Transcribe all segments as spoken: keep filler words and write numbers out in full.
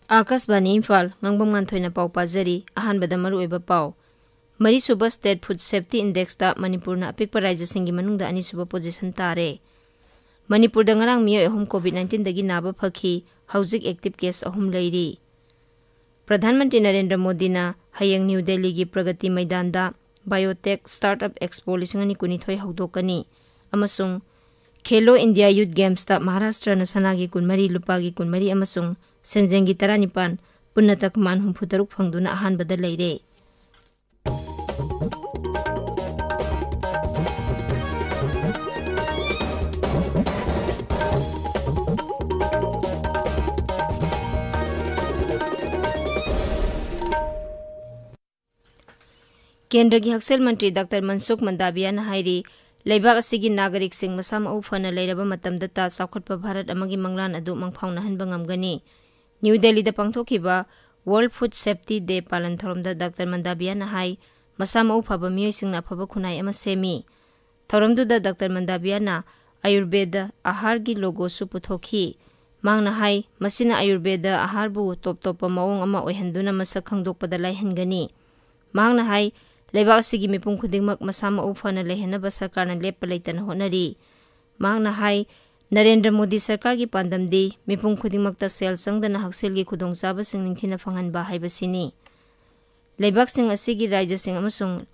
ꯑꯥꯀꯥꯁꯕꯥꯅꯤ ꯏꯝꯐꯥꯜ, ꯉꯥꯡꯕꯝ ꯉꯥꯟꯊꯣꯏꯅ ꯄꯥꯎ ꯄꯥꯖꯔꯤ꯫ ꯑꯍꯥꯟꯕꯗ ꯃꯔꯨꯑꯣꯏꯕ ꯄꯥꯎ꯫ ꯃꯔꯤꯁꯨꯕ State Food Safety Indexꯇ ꯃꯅꯤꯄꯨꯔꯅ ꯑꯄꯤꯛꯄ ꯔꯥꯏꯖ꯭ꯌꯁꯤꯡꯒꯤ ꯃꯅꯨꯡꯗ ꯑꯅꯤꯁꯨꯕ position ꯇꯥꯔꯦ꯫ ꯃꯅꯤꯄꯨꯔꯗ ꯉꯔꯥꯡ ꯃꯤꯑꯣꯏ ꯑꯍꯨꯝ COVID nineteenꯗꯒꯤ ꯅꯥꯕ ꯐꯈꯤ, ꯍꯧꯖꯤꯛ active case ꯑꯍꯨꯝ ꯂꯩꯔꯤ꯫ ꯄ꯭ꯔꯙꯥꯟ ꯃꯟꯇ꯭ꯔꯤ ꯅꯔꯦꯟꯗ꯭ꯔ ꯃꯣꯗꯤꯅ ꯍꯌꯦꯡ ꯅ꯭ꯌꯨ ꯗꯦꯜꯂꯤꯒꯤ ꯄ꯭ꯔꯒꯇꯤ ꯃꯩꯗꯥꯟꯗ Biotech Startup Expo ꯂꯤꯁꯤꯡ ꯑꯅꯤ ꯀꯨꯟꯅꯤꯊꯣꯏ ꯍꯧꯗꯣꯛꯀꯅꯤ ꯑꯃꯁꯨꯡ ꯈꯦꯂꯣ ꯏꯟꯗꯤꯌꯥ Youth Gamesꯇ ꯃꯍꯥꯔꯥꯁꯇ꯭ꯔꯅ ꯁꯅꯥꯒꯤ ꯀꯨꯟꯃꯔꯤ, ꯂꯨꯄꯥꯒꯤ ꯀꯨꯟꯃꯔꯤ ꯑꯃꯁꯨꯡ ꯁꯦꯟꯖꯦꯡꯒꯤ ꯇꯔꯥꯅꯤꯄꯥꯟ, ꯄꯨꯟꯅ ꯇꯀꯃꯥꯟ ꯍꯨꯝꯐꯨꯇꯔꯨꯛ ꯐꯪꯗꯨꯅ ꯑꯍꯥꯟꯕꯗ ꯂꯩꯔꯦ꯫ ꯀꯦꯟꯗ꯭ꯔꯒꯤ ꯍꯛꯁꯦꯜ ꯃꯟꯇ꯭ꯔꯤ ꯗꯥꯛꯇꯔ ꯃꯟꯁꯨꯈ ꯃꯟꯗꯥꯕꯤꯌꯥꯅ ꯍꯥꯏꯔꯤ, ꯂꯩꯕꯥꯛ ꯑꯁꯤꯒꯤ ꯅꯥꯒꯔꯤꯛꯁꯤꯡ ꯃꯁꯥ ꯃꯎ ꯐꯅ ꯂꯩꯔꯕ ꯃꯇꯝꯗꯇ ꯆꯥꯎꯈꯠꯄ ꯚꯥꯔꯠ ꯑꯃꯒꯤ ꯃꯪꯂꯥꯟ ꯑꯗꯨ ꯃꯪꯐꯥꯎꯅꯍꯟꯕ ꯉꯝꯒꯅꯤ꯫ ꯅ꯭ꯌꯨ ꯗꯦꯜꯂꯤꯗ ꯄꯥꯡꯊꯣꯛꯈꯤꯕ World Food Safety Day ꯄꯥꯂꯟ ꯊꯧꯔꯝꯗ ꯗꯥꯛꯇꯔ ꯃꯟꯗꯥꯕꯤꯌꯥꯅ ꯍꯥꯏ, ꯃꯁꯥ ꯃꯎ ꯐꯕ ꯃꯤꯑꯣꯏꯁꯤꯡꯅ ꯑꯐꯕ ꯈꯨꯟꯅꯥꯏ ꯑꯃ ꯁꯦꯝꯃꯤ꯫ ꯊꯧꯔꯝꯗꯨꯗ ꯗꯥꯛꯇꯔ ꯃꯟꯗꯥꯕꯤꯌꯥꯅ ꯑꯌꯨꯔꯕꯦꯗ ꯑꯍꯥꯔꯒꯤ logoꯁꯨ ꯄꯨꯊꯣꯛꯈꯤ꯫ ꯃꯍꯥꯛꯅ ꯍꯥꯏ, ꯃꯁꯤꯅ ꯑꯌꯨꯔꯕꯦꯗ ꯑꯍꯥꯔꯕꯨ ꯇꯣꯞ ꯇꯣꯞꯄ ꯃꯑꯣꯡ ꯑꯃ ꯑꯣꯏꯍꯟꯗꯨꯅ ꯃꯁꯛ ꯈꯪꯗꯣꯛꯄꯗ ꯂꯥꯏꯍꯟꯒꯅꯤ꯫ ꯃꯍꯥꯛꯅ ꯍꯥꯏ, ꯂꯩꯕꯥꯛ ꯑꯁꯤꯒꯤ ꯃꯤꯄꯨꯝ ꯈꯨꯗꯤꯡꯃꯛ ꯃꯁꯥ ꯃꯎ ꯐꯅ ꯂꯩꯍꯟꯅꯕ ꯁꯔꯀꯥꯔꯅ ꯂꯦꯞꯄ ꯂꯩꯇꯅ ꯍꯣꯠꯅꯔꯤ꯫ ꯃꯍꯥꯛꯅ ꯍꯥꯏ, ꯅꯔꯦꯟꯗ꯭ꯔ ꯃꯣꯗꯤ ꯁꯔꯀꯥꯔꯒꯤ ꯄꯥꯟꯗꯝꯗꯤ ꯃꯤꯄꯨꯝ ꯈꯨꯗꯤꯡꯃꯛꯇ ꯁꯦꯜ ꯆꯪꯗꯅ ꯍꯛꯁꯦꯜꯒꯤ ꯈꯨꯗꯣꯡꯆꯥꯕꯁꯤꯡ ꯅꯤꯡꯊꯤꯅ ꯐꯪꯍꯟꯕ ꯍꯥꯏꯕꯁꯤꯅꯤ꯫ ꯂꯩꯕꯥꯛꯁꯤꯡ ꯑꯁꯤꯒꯤ ꯔꯥꯖ꯭ꯌꯁꯤꯡ ꯑꯃꯁꯨꯡ,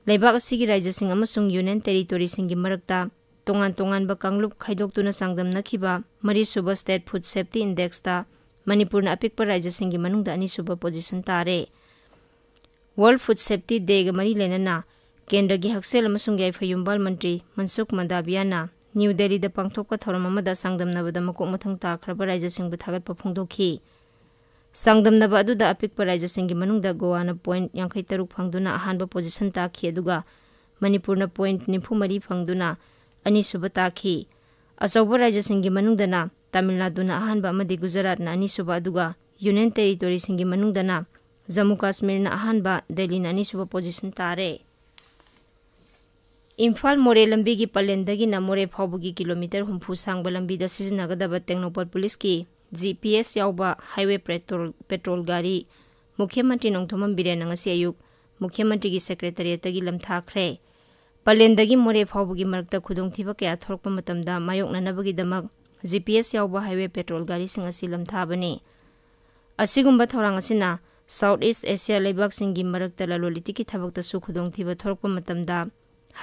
ꯂꯩꯕꯥꯛ ꯑꯁꯤꯒꯤ ꯔꯥꯖ꯭ꯌꯁꯤꯡ ꯑꯃꯁꯨꯡ Union Territoryꯁꯤꯡꯒꯤ ꯃꯔꯛꯇ ꯇꯣꯉꯥꯟ ꯇꯣꯉꯥꯟꯕ ꯀꯥꯡꯂꯨꯞ ꯈꯥꯏꯗꯣꯛꯇꯨꯅ ꯆꯥꯡꯗꯝꯅꯈꯤꯕ ꯃꯔꯤꯁꯨꯕ State Food Safety Indexꯇ ꯃꯅꯤꯄꯨꯔꯅ ꯑꯄꯤꯛꯄ ꯔꯥꯖ꯭ꯌꯁꯤꯡꯒꯤ ꯃꯅꯨꯡꯗ ꯑꯅꯤꯁꯨꯕ position ꯇꯥꯔꯦ꯫ World Food Safety Dayꯒ ꯃꯔꯤ ꯂꯩꯅꯅ ꯀꯦꯟꯗ꯭ꯔꯒꯤ ꯍꯛꯁꯦꯜ ꯑꯃꯁꯨꯡ ꯌꯥꯏꯐ ꯌꯨꯝꯕꯥꯜ ꯃꯟꯇ꯭ꯔꯤ ꯃꯟꯁꯨꯈ ꯃꯟꯗꯥꯕꯤꯌꯥꯅ ꯅ꯭ꯌꯨ ꯗꯦꯜꯂꯤꯗ ꯄꯥꯡꯊꯣꯛꯄ ꯊꯧꯔꯝ ꯑꯃꯗ ꯆꯥꯡꯗꯝꯅꯕꯗ ꯃꯀꯣꯛ ꯃꯊꯪ ꯇꯥꯈ꯭ꯔꯕ ꯔꯥꯖ꯭ꯌꯁꯤꯡꯕꯨ ꯊꯥꯒꯠꯄ ꯐꯣꯡꯗꯣꯛꯈꯤ꯫ ꯆꯥꯡꯗꯝꯅꯕ ꯑꯗꯨꯗ ꯑꯄꯤꯛꯄ ꯔꯥꯖ꯭ꯌꯁꯤꯡꯒꯤ ꯃꯅꯨꯡꯗ ꯒꯣꯋꯥꯅ point ꯌꯥꯡꯈꯩ ꯇꯔꯨꯛ ꯐꯪꯗꯨꯅ ꯑꯍꯥꯟꯕ position ꯇꯥꯈꯤ, ꯑꯗꯨꯒ ꯃꯅꯤꯄꯨꯔꯅ point ꯅꯤꯐꯨ ꯃꯔꯤ ꯐꯪꯗꯨꯅ ꯑꯅꯤꯁꯨꯕ ꯇꯥꯈꯤ꯫ ꯑꯆꯧꯕ ꯔꯥꯖ꯭ꯌꯁꯤꯡꯒꯤ ꯃꯅꯨꯡꯗꯅ ꯇꯥꯃꯤꯜ ꯅꯥꯗꯨꯅ ꯑꯍꯥꯟꯕ ꯑꯃꯗꯤ ꯒꯨꯖꯔꯥꯠꯅ ꯑꯅꯤꯁꯨꯕ, ꯑꯗꯨꯒ ꯌꯨꯅꯤꯌꯟ ꯇꯦꯔꯤꯇꯣꯔꯤꯁꯤꯡꯒꯤ ꯃꯅꯨꯡꯗꯅ ꯖꯝꯃꯨ ꯀꯥꯁꯃꯤꯔꯅ ꯑꯍꯥꯟꯕ, ꯗꯦꯜꯂꯤꯅ ꯑꯅꯤꯁꯨꯕ ꯄꯣꯖꯤꯁꯟ ꯇꯥꯔꯦ꯫ ꯏꯝꯐꯥꯜ ꯃꯣꯔꯦ ꯂꯝꯕꯤꯒꯤ ꯄꯂꯦꯟꯗꯒꯤꯅ ꯃꯣꯔꯦ ꯐꯥꯎꯕꯒꯤ ꯀꯤꯂꯣꯃꯤꯇꯔ ꯍꯨꯝꯐꯨ ꯁꯥꯡꯕ ꯂꯝꯕꯤꯗ ꯁꯤꯖꯤꯟꯅꯒꯗꯕ ꯇꯦꯡꯅꯧꯄꯜ ꯄꯨꯂꯤꯁꯀꯤ ꯖꯤ ꯄꯤ ꯑꯦꯁ ꯌꯥꯎꯕ ꯍꯥꯏꯋꯦ ꯄꯦꯇ꯭ꯔꯣꯜ, ꯄꯦꯇ꯭ꯔꯣꯜ ꯒꯥꯔꯤ ꯃꯨꯈ꯭ꯌ ꯃꯟꯇ꯭ꯔꯤ ꯅꯣꯡꯊꯣꯝꯕꯝ ꯕꯤꯔꯦꯟꯅ ꯉꯁꯤ ꯑꯌꯨꯛ ꯃꯨꯈ꯭ꯌ ꯃꯟꯇ꯭ꯔꯤꯒꯤ ꯁꯦꯀ꯭ꯔꯦꯇꯔꯤꯌꯦꯠꯇꯒꯤ ꯂꯝꯊꯥꯈ꯭ꯔꯦ꯫ ꯄꯂꯦꯟꯗꯒꯤ ꯃꯣꯔꯦ ꯐꯥꯎꯕꯒꯤ ꯃꯔꯛꯇ ꯈꯨꯗꯣꯡꯊꯤꯕ ꯀꯌꯥ ꯊꯣꯔꯛꯄ ꯃꯇꯝꯗ ꯃꯥꯌꯣꯛꯅꯅꯕꯒꯤꯗꯃꯛ ꯖꯤ ꯄꯤ ꯑꯦꯁ ꯌꯥꯎꯕ ꯍꯥꯏꯋꯦ ꯄꯦꯇ꯭ꯔꯣꯜ ꯒꯥꯔꯤꯁꯤꯡ ꯑꯁꯤ ꯂꯝꯊꯥꯕꯅꯤ꯫ ꯑꯁꯤꯒꯨꯝꯕ ꯊꯧꯔꯥꯡ ꯑꯁꯤꯅ ꯁꯥꯎꯠ ꯏꯁ ꯑꯦꯁꯤꯌꯥ ꯂꯩꯕꯥꯛꯁꯤꯡꯒꯤ ꯃꯔꯛꯇ ꯂꯂꯣꯟ ꯏꯇꯤꯛꯀꯤ ꯊꯕꯛꯇꯁꯨ ꯈꯨꯗꯣꯡꯊꯤꯕ ꯊꯣꯔꯛꯄ ꯃꯇꯝꯗ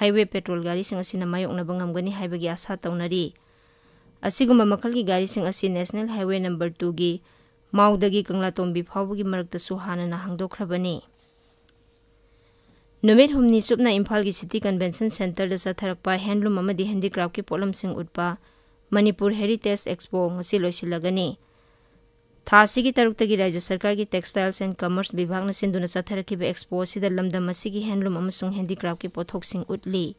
ꯍꯥꯏꯋꯦ ꯄꯦꯇ꯭ꯔꯣꯜ ꯒꯥꯔꯤꯁꯤꯡ ꯑꯁꯤꯅ ꯃꯥꯌꯣꯛꯅꯕ ꯉꯝꯒꯅꯤ ꯍꯥꯏꯕꯒꯤ ꯑꯥꯁꯥ ꯇꯧꯅꯔꯤ꯫ ꯑꯁꯤꯒꯨꯝꯕ ꯃꯈꯜꯒꯤ ꯒꯥꯔꯤꯁꯤꯡ ꯑꯁꯤ ꯅꯦꯁꯅꯦꯜ ꯍꯥꯏꯋꯦ ꯅꯝꯕꯔ ꯇꯨꯒꯤ ꯃꯥꯎꯗꯒꯤ ꯀꯪꯂꯥꯇꯣꯝꯕꯤ ꯐꯥꯎꯕꯒꯤ ꯃꯔꯛꯇꯁꯨ ꯍꯥꯟꯅꯅ ꯍꯥꯡꯗꯣꯛꯈ꯭ꯔꯕꯅꯤ꯫ ꯅꯨꯃꯤꯠ ꯍꯨꯝꯅꯤ ꯆꯨꯞꯅ ꯏꯝꯐꯥꯜꯒꯤ ꯁꯤꯇꯤ ꯀꯟꯚꯦꯟꯁꯟ ꯁꯦꯟꯇꯔꯗ ꯆꯠꯊꯔꯛꯄ ꯍꯦꯟꯂꯨꯝ ꯑꯃꯗꯤ ꯍꯦꯟꯗꯤꯀ꯭ꯔꯥꯐꯀꯤ ꯄꯣꯠꯂꯝꯁꯤꯡ ꯎꯠꯄ ꯃꯅꯤꯄꯨꯔ ꯍꯦꯔꯤꯇꯦꯖ ꯑꯦꯛꯁꯄꯣ ꯉꯁꯤ ꯂꯣꯏꯁꯤꯜꯂꯒꯅꯤ꯫ ꯊꯥ ꯑꯁꯤꯒꯤ ꯇꯔꯨꯛꯇꯒꯤ ꯔꯥꯖ꯭ꯌ ꯁꯔꯀꯥꯔꯒꯤ Textiles and Commerce ꯕꯤꯚꯥꯒꯅ ꯁꯤꯟꯗꯨꯅ ꯆꯠꯊꯔꯛꯈꯤꯕ ꯑꯦꯛꯁꯄꯣ ꯑꯁꯤꯗ ꯂꯝꯗꯝ ꯑꯁꯤꯒꯤ ꯍꯦꯟꯂꯨꯝ ꯑꯃꯁꯨꯡ ꯍꯦꯟꯗꯤꯀ꯭ꯔꯥꯐꯀꯤ ꯄꯣꯠꯊꯣꯛꯁꯤꯡ ꯎꯠꯂꯤ꯫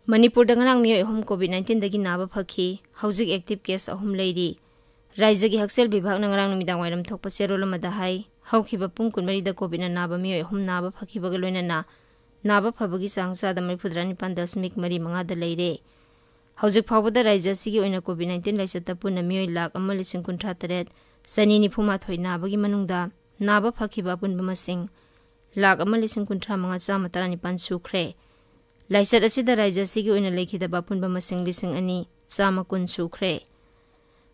ꯃꯅꯤꯄꯨꯔꯗ ꯉꯔꯥꯡ ꯃꯤꯑꯣꯏ ꯑꯍꯨꯝ ꯀꯣꯚꯤꯗ ꯅꯥꯏꯟꯇꯤꯟꯗꯒꯤ ꯅꯥꯕ ꯐꯈꯤ꯫ ꯍꯧꯖꯤꯛ ꯑꯦꯛꯇꯤꯚ ꯀꯦꯁ ꯑꯍꯨꯝ ꯂꯩꯔꯤ꯫ ꯔꯥꯖ꯭ꯌꯒꯤ ꯍꯛꯁꯦꯜ ꯕꯤꯚꯥꯒꯅ ꯉꯔꯥꯡ ꯅꯨꯃꯤꯗꯥꯡ ꯋꯥꯏꯔꯝ ꯊꯣꯛꯄ ꯆꯦꯔꯣꯜ ꯑꯃꯗ ꯍꯥꯏ, ꯍꯧꯈꯤꯕ ꯄꯨꯡ ꯀꯨꯟꯃꯔꯤꯗ ꯀꯣꯚꯤꯗꯅ ꯅꯥꯕ ꯃꯤꯑꯣꯏ ꯑꯍꯨꯝ ꯅꯥꯕ ꯐꯈꯤꯕꯒ ꯂꯣꯏꯅꯅ ꯅꯥꯕ ꯐꯕꯒꯤ ꯆꯥꯡ ꯆꯥꯗ ꯃꯔꯤꯐꯨꯇꯔꯥ ꯅꯤꯄꯥꯟ ꯗꯁꯃꯤꯛ ꯃꯔꯤ ꯃꯉꯥꯗ ꯂꯩꯔꯦ꯫ ꯍꯧꯖꯤꯛ ꯐꯥꯎꯕꯗ ꯔꯥꯖ꯭ꯌ ꯑꯁꯤꯒꯤ ꯑꯣꯏꯅ ꯀꯣꯚꯤꯗ ꯅꯥꯏꯟꯇꯤꯟ ꯂꯥꯏꯆꯠꯇ ꯄꯨꯟꯅ ꯃꯤꯑꯣꯏ ꯂꯥꯈ ꯑꯃ ꯂꯤꯁꯤꯡ ꯀꯨꯟꯊ꯭ꯔꯥ ꯇꯔꯦꯠ ꯆꯅꯤ ꯅꯤꯐꯨ ꯃꯥꯊꯣꯏ ꯅꯥꯕꯒꯤ ꯃꯅꯨꯡꯗ ꯅꯥꯕ ꯐꯈꯤꯕ ꯑꯄꯨꯟꯕ ꯃꯁꯤꯡ ꯂꯥꯈ ꯑꯃ ꯂꯤꯁꯤꯡ ꯀꯨꯟꯊ꯭ꯔꯥ ꯃꯉꯥ ꯆꯥꯝꯃ ꯇꯔꯥꯅꯤꯄꯥꯟ ꯁꯨꯈ꯭ꯔꯦ꯫ ꯂꯥꯏꯆꯠ ꯑꯁꯤꯗ ꯔꯥꯖ꯭ꯌ ꯑꯁꯤꯒꯤ ꯑꯣꯏꯅ ꯂꯩꯈꯤꯗꯕ ꯑꯄꯨꯟꯕ ꯃꯁꯤꯡ ꯂꯤꯁꯤꯡ ꯑꯅꯤ ꯆꯥꯝꯃ ꯀꯨꯟ ꯁꯨꯈ꯭ꯔꯦ꯫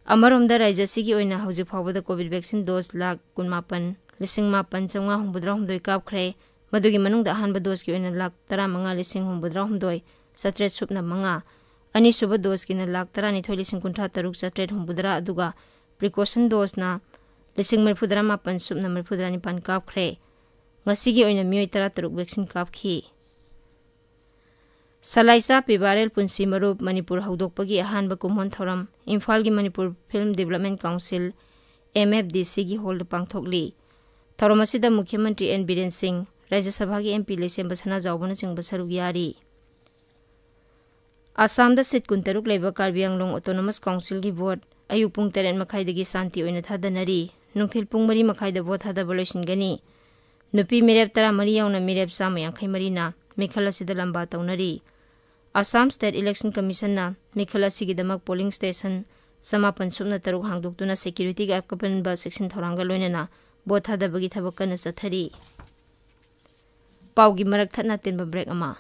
ꯑꯃꯔꯣꯝꯗ, ꯔꯥꯖ꯭ꯌ ꯑꯁꯤꯒꯤ ꯑꯣꯏꯅ ꯍꯧꯖꯤꯛ ꯐꯥꯎꯕꯗ ꯀꯣꯚꯤꯗ ꯚꯦꯛꯁꯤꯟ ꯗꯣꯁ ꯂꯥꯈ ꯀꯨꯟꯃꯥꯄꯟ, ꯂꯤꯁꯤꯡ ꯃꯥꯄꯟ ꯆꯥꯝꯃꯉꯥ ꯍꯨꯝꯐꯨꯇꯔꯥ ꯍꯨꯝꯗꯣꯏ ꯀꯥꯞꯈ꯭ꯔꯦ꯫ ꯃꯗꯨꯒꯤ ꯃꯅꯨꯡꯗ ꯑꯍꯥꯟꯕ ꯗꯣꯁꯀꯤ ꯑꯣꯏꯅ ꯂꯥꯈ ꯇꯔꯥꯃꯉꯥ, ꯂꯤꯁꯤꯡ ꯍꯨꯝꯐꯨꯇꯔꯥ ꯍꯨꯝꯗꯣꯏ, ꯆꯥꯇ꯭ꯔꯦꯠ ꯁꯨꯞꯅ ꯃꯉꯥ, ꯑꯅꯤꯁꯨꯕ ꯗꯣꯁꯀꯤꯅ ꯂꯥꯈ ꯇꯔꯥꯅꯤꯊꯣꯏ, ꯂꯤꯁꯤꯡ ꯀꯨꯟꯊ꯭ꯔꯥ ꯇꯔꯨꯛ, ꯆꯥꯇ꯭ꯔꯦꯠ ꯍꯨꯝꯐꯨꯇꯔꯥ, ꯑꯗꯨꯒ ꯄ꯭ꯔꯤꯀꯣꯁꯟ ꯗꯣꯁꯅ ꯂꯤꯁꯤꯡ ꯃꯔꯤꯐꯨꯇꯔꯥ ꯃꯥꯄꯟ ꯁꯨꯞꯅ ꯃꯔꯤꯐꯨꯇꯔꯥ ꯅꯤꯄꯥꯟ ꯀꯥꯞꯈ꯭ꯔꯦ꯫ ꯉꯁꯤꯒꯤ ꯑꯣꯏꯅ ꯃꯤꯑꯣꯏ ꯇꯔꯥꯇꯔꯨꯛ ꯚꯦꯛꯁꯤꯟ ꯀꯥꯞꯈꯤ꯫ ꯁꯂꯥꯏꯆꯥ ꯄꯤꯕꯥꯔꯦꯜ ꯄꯨꯟꯁꯤ ꯃꯔꯨꯞ ꯃꯅꯤꯄꯨꯔ ꯍꯧꯗꯣꯛꯄꯒꯤ ꯑꯍꯥꯟꯕ ꯀꯨꯝꯑꯣꯟ ꯊꯧꯔꯝ ꯏꯝꯐꯥꯜꯒꯤ Manipur film development council, M F D ꯁꯤꯒꯤ ꯍꯣꯜꯗ ꯄꯥꯡꯊꯣꯛꯂꯤ꯫ ꯊꯧꯔꯝ ꯑꯁꯤꯗ ꯃꯨꯈ꯭ꯌ ꯃꯟꯇ꯭ꯔꯤ ꯑꯦꯟ ꯕꯤꯔꯦꯟ ꯁꯤꯡ, ꯔꯥꯖ꯭ꯌ ꯁꯚꯥꯒꯤ ꯑꯦꯝ ꯄꯤ ꯂꯩꯁꯦꯝꯕ ꯁꯅꯥꯖꯥꯎꯕꯅꯆꯤꯡꯕ ꯁꯔꯨꯛ ꯌꯥꯔꯤ꯫ ꯑꯁꯥꯝꯗ ꯁꯤꯠ ꯀꯨꯟꯇꯔꯨꯛ ꯂꯩꯕ ꯀꯥꯔꯕꯤ ꯑꯪꯂꯣꯡ ꯑꯣꯇꯣꯅꯣꯃꯁ ꯀꯥꯎꯟꯁꯤꯜꯒꯤ ꯚꯣꯠ ꯑꯌꯨꯛ ꯄꯨꯡ ꯇꯔꯦꯠ ꯃꯈꯥꯏꯗꯒꯤ ꯁꯥꯟꯇꯤ ꯑꯣꯏꯅ ꯊꯥꯗꯅꯔꯤ꯫ ꯅꯨꯡꯊꯤꯜ ꯄꯨꯡ ꯃꯔꯤ ꯃꯈꯥꯏꯗ ꯚꯣꯠ ꯊꯥꯗꯕ ꯂꯣꯏꯁꯤꯟꯒꯅꯤ꯫ ꯅꯨꯄꯤ ꯃꯤꯔꯦꯞ ꯇꯔꯥꯃꯔꯤ ꯌꯥꯎꯅ ꯃꯤꯔꯦꯞ ꯆꯥꯝꯃ ꯌꯥꯡꯈꯩ ꯃꯔꯤꯅ ꯃꯤꯈꯜ ꯑꯁꯤꯗ ꯂꯝꯕꯥ ꯇꯧꯅꯔꯤ꯫ ꯑꯁꯥꯝ ꯁ꯭ꯇꯦꯠ ꯏꯂꯦꯛꯁꯟ ꯀꯃꯤꯁꯟꯅ ꯃꯤꯈꯜ ꯑꯁꯤꯒꯤꯗꯃꯛ ꯄꯣꯂꯤꯡ ꯁ꯭ꯇꯦꯁꯟ ꯆꯃꯥꯄꯟ ꯁꯨꯞꯅ ꯇꯔꯨꯛ ꯍꯥꯡꯗꯣꯛꯇꯨꯅ ꯁꯦꯀ꯭ꯌꯨꯔꯤꯇꯤꯒꯤ ꯑꯀꯟꯕ ꯆꯦꯛꯁꯤꯟ ꯊꯧꯔꯥꯡꯒ ꯂꯣꯏꯅꯅ ꯚꯣꯠ ꯊꯥꯗꯕꯒꯤ ꯊꯕꯛ ꯀꯟꯅ ꯆꯠꯊꯔꯤ꯫ ꯄꯥꯎꯒꯤ ꯃꯔꯛ ꯊꯠꯅ ꯇꯦꯟꯕ ꯕ꯭ꯔꯦꯛ ꯑꯃ꯫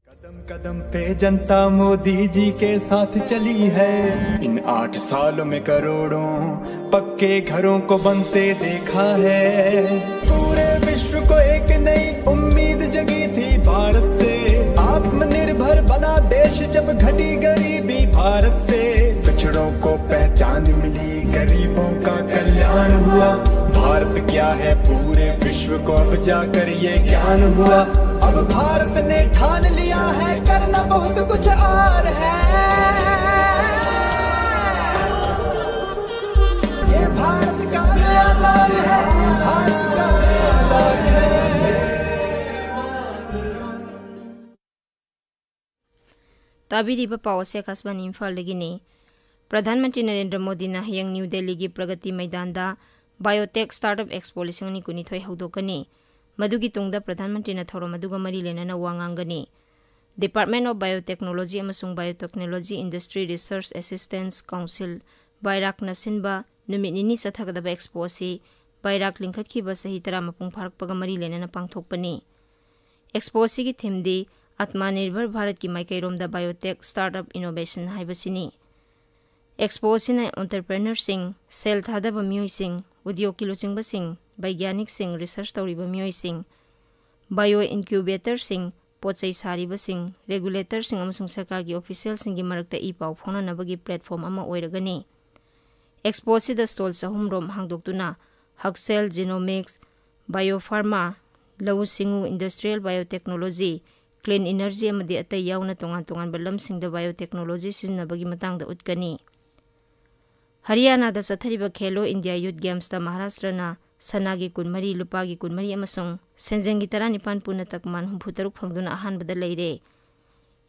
कदम कदम पे जनता मोदी जी के साथ चली है। इन आठ सालों में करोड़ों पक्के घरों को बनते देखा है। पूरे विश्व को एक नई उम्मीद जगी थी भारत से। आत्मनिर्भर बना देश जब घटी गरीबी भारत से। पिछड़ों को पहचान मिली, गरीबों का कल्याण हुआ। भारत क्या है, पूरे विश्व को अब जाकर ये ज्ञान हुआ। अब भारत ने ठान लिया है, करना बहुत कुछ और है। ये भारत का नया दौर है, भारत का नया दौर है। ꯇꯥꯕꯤꯔꯤꯕ ꯄꯥꯎ ꯑꯁꯤ ꯑꯀꯥꯁꯕꯥꯅꯤ ꯏꯝꯐꯥꯜꯗꯒꯤꯅꯤ꯫ ꯄ꯭ꯔꯙꯥꯟ ꯃꯟꯇ꯭ꯔꯤ ꯅꯔꯦꯟꯗ꯭ꯔ ꯃꯣꯗꯤꯅ ꯍꯌꯦꯡ ꯅ꯭ꯌꯨ ꯗꯦꯜꯂꯤꯒꯤ ꯄ꯭ꯔꯒꯇꯤ ꯃꯩꯗꯥꯟꯗ ꯕꯥꯏꯑꯣꯇꯦꯛ ꯁ꯭ꯇꯥꯔꯠꯑꯞ ꯑꯦꯛꯁꯄꯣ ꯂꯤꯁꯤꯡ ꯑꯅꯤ ꯀꯨꯟꯅꯤꯊꯣꯏ ꯍꯧꯗꯣꯛꯀꯅꯤ꯫ ꯃꯗꯨꯒꯤ ꯇꯨꯡꯗ ꯄ꯭ꯔꯙꯥꯟ ꯃꯟꯇ꯭ꯔꯤꯅ ꯊꯧꯔꯝ ꯑꯗꯨꯒ ꯃꯔꯤ ꯂꯩꯅꯅ ꯋꯥ ꯉꯥꯡꯒꯅꯤ꯫ Department of Biotechnology ꯑꯃꯁꯨꯡ Biotechnology Industry Research Assistance Council, ꯕꯥꯏꯔꯥꯛꯅ ꯁꯤꯟꯕ ꯅꯨꯃꯤꯠ ꯅꯤꯅꯤ ꯆꯠꯊꯒꯗꯕ ꯑꯦꯛꯁꯄꯣ ꯑꯁꯤ ꯕꯥꯏꯔꯥꯛ ꯂꯤꯡꯈꯠꯈꯤꯕ ꯆꯍꯤ ꯇꯔꯥ ꯃꯄꯨꯡ ꯐꯥꯔꯛꯄꯒ ꯃꯔꯤ ꯂꯩꯅꯅ ꯄꯥꯡꯊꯣꯛꯄꯅꯤ꯫ ꯑꯦꯛꯁꯄꯣ ꯑꯁꯤꯒꯤ ꯊꯤꯝꯗꯤ ꯑꯠꯃꯥꯅꯤꯔꯚꯔ ꯚꯥꯔꯠꯀꯤ ꯃꯥꯏꯀꯩꯔꯣꯝꯗ ꯕꯥꯏꯑꯣꯇꯦꯛ ꯁ꯭ꯇꯥꯔꯠꯑꯞ ꯏꯅꯣꯚꯦꯁꯟ ꯍꯥꯏꯕꯁꯤꯅꯤ꯫ ꯑꯦꯛꯁꯄꯣ ꯑꯁꯤꯅ ꯑꯣꯟꯇꯔꯄ꯭ꯔꯦꯅꯔꯁꯤꯡ, ꯁꯦꯜ ꯊꯥꯗꯕ ꯃꯤꯑꯣꯏꯁꯤꯡ, ꯎꯗ꯭ꯌꯣꯒꯀꯤ ꯂꯨꯆꯤꯡꯕꯁꯤꯡ, ꯕꯩꯒ꯭ꯌꯥꯅꯤꯛꯁꯤꯡ, ꯔꯤꯁꯔꯆ ꯇꯧꯔꯤꯕ ꯃꯤꯑꯣꯏꯁꯤꯡ, ꯕꯥꯏꯑꯣ ꯏꯟꯀ꯭ꯌꯨꯕꯦꯇꯔꯁꯤꯡ, ꯄꯣꯠ ꯆꯩ ꯁꯥꯔꯤꯕꯁꯤꯡ, ꯔꯦꯒꯨꯂꯦꯇꯔꯁꯤꯡ ꯑꯃꯁꯨꯡ ꯁꯔꯀꯥꯔꯒꯤ ꯑꯣꯐꯤꯁꯤꯌꯦꯜꯁꯤꯡꯒꯤ ꯃꯔꯛꯇ ꯏ ꯄꯥꯎ ꯐꯥꯎꯅꯅꯕꯒꯤ ꯄ꯭ꯂꯦꯠꯐꯣꯔꯝ ꯑꯃ ꯑꯣꯏꯔꯒꯅꯤ꯫ ꯑꯦꯛꯁꯄꯣ ꯑꯁꯤꯗ ꯁ꯭ꯇꯣꯜ ꯆꯍꯨꯝ ꯔꯣꯝ ꯍꯥꯡꯗꯣꯛꯇꯨꯅ ꯍꯛꯁꯦꯜ, ꯖꯤꯅꯣꯃꯤꯛꯁ, ꯕꯥꯏꯑꯣꯐꯥꯔꯃꯥ, ꯂꯧꯎ ꯁꯤꯡꯎ, ꯏꯟꯗꯁꯇ꯭ꯔꯤꯌꯦꯜ ꯕꯥꯏꯑꯣꯇꯦꯛꯅꯣꯂꯣꯖꯤ, ꯀ꯭ꯂꯤꯟ ꯏꯅꯔꯖꯤ ꯑꯃꯗꯤ ꯑꯇꯩ ꯌꯥꯎꯅ ꯇꯣꯉꯥꯟ ꯇꯣꯉꯥꯟꯕ ꯂꯝꯁꯤꯡꯗ ꯕꯥꯏꯑꯣꯇꯦꯛꯅꯣꯂꯣꯖꯤ ꯁꯤꯖꯤꯟꯅꯕꯒꯤ ꯃꯇꯥꯡꯗ ꯎꯠꯀꯅꯤ꯫ ꯍꯔꯤꯌꯥꯅꯥꯗ ꯆꯠꯊꯔꯤꯕ ꯈꯦꯂꯣ ꯏꯟꯗꯤꯌꯥ ꯌꯨꯠ ꯒꯦꯝꯁꯇ ꯃꯍꯥꯔꯥꯁꯇ꯭ꯔꯅ ꯁꯅꯥꯒꯤ ꯀꯨꯟꯃꯔꯤ, ꯂꯨꯄꯥꯒꯤ ꯀꯨꯟꯃꯔꯤ ꯑꯃꯁꯨꯡ ꯁꯦꯟꯖꯦꯡꯒꯤ ꯇꯔꯥꯅꯤꯄꯥꯟ ꯄꯨꯟꯅ ꯇꯛꯃꯥꯟ ꯍꯨꯝꯐꯨꯇꯔꯨꯛ ꯐꯪꯗꯨꯅ ꯑꯍꯥꯟꯕꯗ ꯂꯩꯔꯦ꯫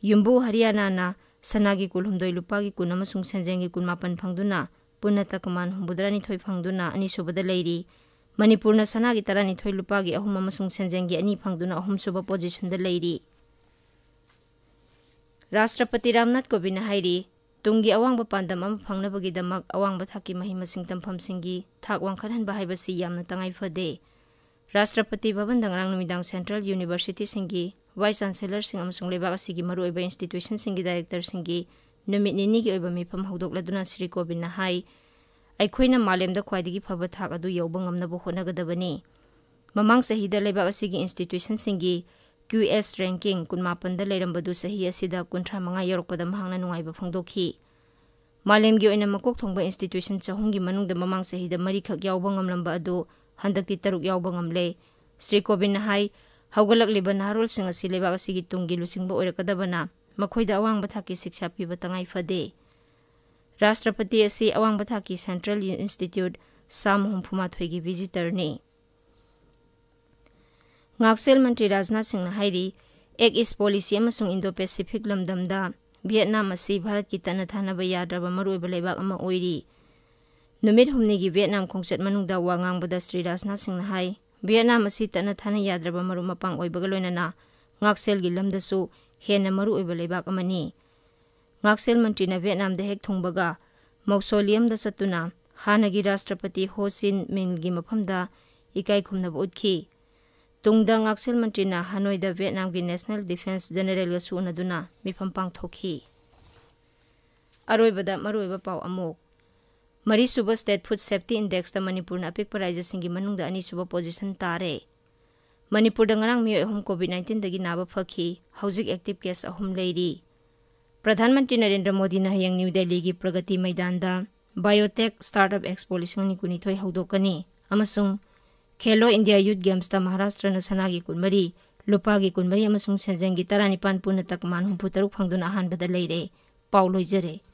ꯌꯨꯝꯕꯨ ꯍꯔꯤꯌꯥꯅꯥꯅ ꯁꯅꯥꯒꯤ ꯀꯨꯟꯍꯨꯝꯗꯣꯏ, ꯂꯨꯄꯥꯒꯤ ꯀꯨꯟ ꯑꯃꯁꯨꯡ ꯁꯦꯟꯖꯦꯡꯒꯤ ꯀꯨꯟꯃꯥꯄꯟ ꯐꯪꯗꯨꯅ ꯄꯨꯟꯅ ꯇꯀꯃꯥꯟ ꯍꯨꯝꯐꯨꯇꯔꯥꯅꯤꯊꯣꯏ ꯐꯪꯗꯨꯅ ꯑꯅꯤꯁꯨꯕꯗ ꯂꯩꯔꯤ꯫ ꯃꯅꯤꯄꯨꯔꯅ ꯁꯅꯥꯒꯤ ꯇꯔꯥꯅꯤꯊꯣꯏ, ꯂꯨꯄꯥꯒꯤ ꯑꯍꯨꯝ ꯑꯃꯁꯨꯡ ꯁꯦꯟꯖꯦꯡꯒꯤ ꯑꯅꯤ ꯐꯪꯗꯨꯅ ꯑꯍꯨꯝꯁꯨꯕ ꯄꯣꯖꯤꯁꯟꯗ ꯂꯩꯔꯤ꯫ ꯔꯥꯁꯇ꯭ꯔꯄꯇꯤ ꯔꯥꯝꯅꯥꯊ ꯀꯣꯕꯤꯟꯗꯅ ꯍꯥꯏꯔꯤ, ꯇꯨꯡꯒꯤ ꯑꯋꯥꯡꯕ ꯄꯥꯟꯗꯝ ꯑꯃ ꯐꯪꯅꯕꯒꯤꯗꯃꯛ ꯑꯋꯥꯡꯕ ꯊꯥꯛꯀꯤ ꯃꯍꯩ ꯃꯁꯤꯡ ꯇꯝꯐꯝꯁꯤꯡꯒꯤ ꯊꯥꯛ ꯋꯥꯡꯈꯠꯍꯟꯕ ꯍꯥꯏꯕꯁꯤ ꯌꯥꯝꯅ ꯇꯉꯥꯏ ꯐꯗꯦ꯫ ꯔꯥꯁꯇ꯭ꯔꯄꯇꯤ ꯚꯕꯟꯗ ꯉꯔꯥꯡ ꯅꯨꯃꯤꯗꯥꯡ ꯁꯦꯟꯇ꯭ꯔꯦꯜ ꯌꯨꯅꯤꯚꯔꯁꯤꯇꯤꯁꯤꯡꯒꯤ ꯚꯥꯏꯁ ꯆꯥꯟꯁꯦꯂꯔꯁꯤꯡ ꯑꯃꯁꯨꯡ ꯂꯩꯕꯥꯛ ꯑꯁꯤꯒꯤ ꯃꯔꯨꯑꯣꯏꯕ ꯏꯟꯁꯇꯤꯇ꯭ꯌꯨꯁꯟꯁꯤꯡꯒꯤ ꯗꯥꯏꯔꯦꯛꯇꯔꯁꯤꯡꯒꯤ ꯅꯨꯃꯤꯠ ꯅꯤꯅꯤꯒꯤ ꯑꯣꯏꯕ ꯃꯤꯐꯝ ꯍꯧꯗꯣꯛꯂꯗꯨꯅ ꯁ꯭ꯔꯤ ꯀꯣꯕꯤꯟꯗꯅ ꯍꯥꯏ, ꯑꯩꯈꯣꯏꯅ ꯃꯥꯂꯦꯝꯗ ꯈ꯭ꯋꯥꯏꯗꯒꯤ ꯐꯕ ꯊꯥꯛ ꯑꯗꯨ ꯌꯧꯕ ꯉꯝꯅꯕ ꯍꯣꯠꯅꯒꯗꯕꯅꯤ꯫ ꯃꯃꯥꯡ ꯆꯍꯤꯗ ꯂꯩꯕꯥꯛ ꯑꯁꯤꯒꯤ ꯏꯟꯁꯇꯤꯇ꯭ꯌꯨꯁꯟꯁꯤꯡꯒꯤ ꯀ꯭ꯌꯨ ꯑꯦꯁ ꯔꯦꯡꯀꯤꯡ ꯀꯨꯟꯃꯥꯄꯟꯗ ꯂꯩꯔꯝꯕꯗꯨ ꯆꯍꯤ ꯑꯁꯤꯗ ꯀꯨꯟꯊ꯭ꯔꯥ ꯃꯉꯥ ꯌꯧꯔꯛꯄꯗ ꯃꯍꯥꯛꯅ ꯅꯨꯡꯉꯥꯏꯕ ꯐꯣꯡꯗꯣꯛꯈꯤ꯫ ꯃꯥꯂꯦꯝꯒꯤ ꯑꯣꯏꯅ ꯃꯀꯣꯛ ꯊꯣꯡꯕ ꯏꯟꯁꯇꯤꯇ꯭ꯌꯨꯁꯟ ꯆꯍꯨꯝꯒꯤ ꯃꯅꯨꯡꯗ ꯃꯃꯥꯡ ꯆꯍꯤꯗ ꯃꯔꯤꯈꯛ ꯌꯥꯎꯕ ꯉꯝꯂꯝꯕ ꯑꯗꯨ ꯍꯟꯗꯛꯇꯤ ꯇꯔꯨꯛ ꯌꯥꯎꯕ ꯉꯝꯂꯦ꯫ ꯁ꯭ꯔꯤ ꯀꯣꯕꯤꯟꯗꯅ ꯍꯥꯏ, ꯍꯧꯒꯠꯂꯛꯂꯤꯕ ꯅꯍꯥꯔꯣꯜꯁꯤꯡ ꯑꯁꯤ ꯂꯩꯕꯥꯛ ꯑꯁꯤꯒꯤ ꯇꯨꯡꯒꯤ ꯂꯨꯆꯤꯡꯕ ꯑꯣꯏꯔꯛꯀꯗꯕꯅ ꯃꯈꯣꯏꯗ ꯑꯋꯥꯡꯕ ꯊꯥꯛꯀꯤ ꯁꯤꯛꯁꯥ ꯄꯤꯕ ꯇꯉꯥꯏ ꯐꯗꯦ꯫ ꯔꯥꯁꯇ꯭ꯔꯄꯇꯤ ꯑꯁꯤ ꯑꯋꯥꯡꯕ ꯊꯥꯛꯀꯤ ꯁꯦꯟꯇ꯭ꯔꯦꯜ ꯏꯟꯁꯇꯤꯇ꯭ꯌꯨꯠ ꯆꯥꯝꯃ ꯍꯨꯝꯐꯨ ꯃꯥꯊꯣꯏꯒꯤ ꯚꯤꯖꯤꯇꯔꯅꯤ꯫ ꯉꯥꯛꯁꯦꯜ ꯃꯟꯇ꯭ꯔꯤ ꯔꯥꯖꯅꯥꯊ ꯁꯤꯡꯅ ꯍꯥꯏꯔꯤ, ꯑꯦꯛ ꯏꯁ ꯄꯣꯂꯤꯁꯤ ꯑꯃꯁꯨꯡ ꯏꯟꯗꯣ ꯄꯦꯁꯤꯐꯤꯛ ꯂꯝꯗꯝꯗ ꯚꯤꯌꯦꯠꯅꯥꯝ ꯑꯁꯤ ꯚꯥꯔꯠꯀꯤ ꯇꯠꯅ ꯊꯥꯅꯕ ꯌꯥꯗ꯭ꯔꯕ ꯃꯔꯨꯑꯣꯏꯕ ꯂꯩꯕꯥꯛ ꯑꯃ ꯑꯣꯏꯔꯤ꯫ ꯅꯨꯃꯤꯠ ꯍꯨꯝꯅꯤꯒꯤ ꯚꯤꯌꯦꯠꯅꯥꯝ ꯈꯣꯡꯆꯠ ꯃꯅꯨꯡꯗ ꯋꯥ ꯉꯥꯡꯕꯗ ꯁ꯭ꯔꯤ ꯔꯥꯖꯅꯥꯊ ꯁꯤꯡꯅ ꯍꯥꯏ, ꯚꯤꯌꯦꯠꯅꯥꯝ ꯑꯁꯤ ꯇꯠꯅ ꯊꯥꯅ ꯌꯥꯗ꯭ꯔꯕ ꯃꯔꯨꯞ ꯃꯄꯥꯡ ꯑꯣꯏꯕꯒ ꯂꯣꯏꯅꯅ ꯉꯥꯛꯁꯦꯜꯒꯤ ꯂꯝꯗꯁꯨ ꯍꯦꯟꯅ ꯃꯔꯨꯑꯣꯏꯕ ꯂꯩꯕꯥꯛ ꯑꯃꯅꯤ꯫ ꯉꯥꯛꯁꯦꯜ ꯃꯟꯇ꯭ꯔꯤꯅ ꯚꯤꯌꯦꯠꯅꯥꯝꯗ ꯍꯦꯛ ꯊꯨꯡꯕꯒ ꯃꯧꯁꯣꯂꯤꯌꯝꯗ ꯆꯠꯇꯨꯅ ꯍꯥꯟꯅꯒꯤ ꯔꯥꯁꯇ꯭ꯔꯄꯇꯤ ꯍꯣ ꯆꯤꯟ ꯃꯤꯟꯒꯤ ꯃꯐꯝꯗ ꯏꯀꯥꯏ ꯈꯨꯝꯅꯕ ꯎꯠꯈꯤ꯫ ꯇꯨꯡꯗ ꯉꯥꯛꯁꯦꯜ ꯃꯟꯇ꯭ꯔꯤꯅ ꯍꯅꯣꯏꯗ ꯚꯤꯌꯦꯠꯅꯥꯝꯒꯤ ꯅꯦꯁꯅꯦꯜ ꯗꯤꯐꯦꯟꯁ ꯖꯦꯅꯔꯦꯜꯒꯁꯨ ꯎꯅꯗꯨꯅ ꯃꯤꯐꯝ ꯄꯥꯡꯊꯣꯛꯈꯤ꯫ ꯑꯔꯣꯏꯕꯗ ꯃꯔꯨꯑꯣꯏꯕ ꯄꯥꯎ ꯑꯃꯨꯛ꯫ ꯃꯔꯤꯁꯨꯕ ꯁ꯭ꯇꯦꯠ ꯐꯨꯗ ꯁꯦꯐꯇꯤ ꯏꯟꯗꯦꯛꯁꯇ ꯃꯅꯤꯄꯨꯔꯅ ꯑꯄꯤꯛꯄ ꯔꯥꯏꯖꯁꯤꯡꯒꯤ ꯃꯅꯨꯡꯗ ꯑꯅꯤꯁꯨꯕ ꯄꯣꯖꯤꯁꯟ ꯇꯥꯔꯦ꯫ ꯃꯅꯤꯄꯨꯔꯗ ꯉꯔꯥꯡ ꯃꯤꯑꯣꯏ ꯑꯍꯨꯝ ꯀꯣꯚꯤꯗ ꯅꯥꯏꯟꯇꯤꯟꯗꯒꯤ ꯅꯥꯕ ꯐꯈꯤ꯫ ꯍꯧꯖꯤꯛ ꯑꯦꯛꯇꯤꯚ ꯀꯦꯁ ꯑꯍꯨꯝ ꯂꯩꯔꯤ꯫ ꯄ꯭ꯔꯙꯥꯟ ꯃꯟꯇ꯭ꯔꯤ ꯅꯔꯦꯟꯗ꯭ꯔ ꯃꯣꯗꯤꯅ ꯍꯌꯦꯡ ꯅ꯭ꯌꯨ ꯗꯦꯜꯂꯤꯒꯤ ꯄ꯭ꯔꯒꯇꯤ ꯃꯩꯗꯥꯟꯗ ꯕꯥꯏꯑꯣꯇꯦꯛ ꯁ꯭ꯇꯥꯔꯠꯑꯞ ꯑꯦꯛꯁꯄꯣ ꯂꯤꯁꯤꯡ ꯑꯅꯤ ꯀꯨꯟꯅꯤꯊꯣꯏ ꯍꯧꯗꯣꯛꯀꯅꯤ ꯑꯃꯁꯨꯡ ꯈꯦꯂꯣ ꯏꯟꯗꯤꯌꯥ ꯌꯨꯊ ꯒꯦꯝꯁꯇ ꯃꯍꯥꯔꯥꯁꯇ꯭ꯔꯅ ꯁꯅꯥꯒꯤ ꯀꯨꯟꯃꯔꯤ, ꯂꯨꯄꯥꯒꯤ ꯀꯨꯟꯃꯔꯤ ꯑꯃꯁꯨꯡ ꯁꯦꯟꯖꯦꯡꯒꯤ ꯇꯔꯥꯅꯤꯄꯥꯟ ꯄꯨꯟꯅ ꯇꯀꯃꯥꯟ ꯍꯨꯝꯐꯨꯇꯔꯨꯛ ꯐꯪꯗꯨꯅ ꯑꯍꯥꯟꯕꯗ ꯂꯩꯔꯦ꯫ ꯄꯥꯎ ꯂꯣꯏꯖꯔꯦ꯫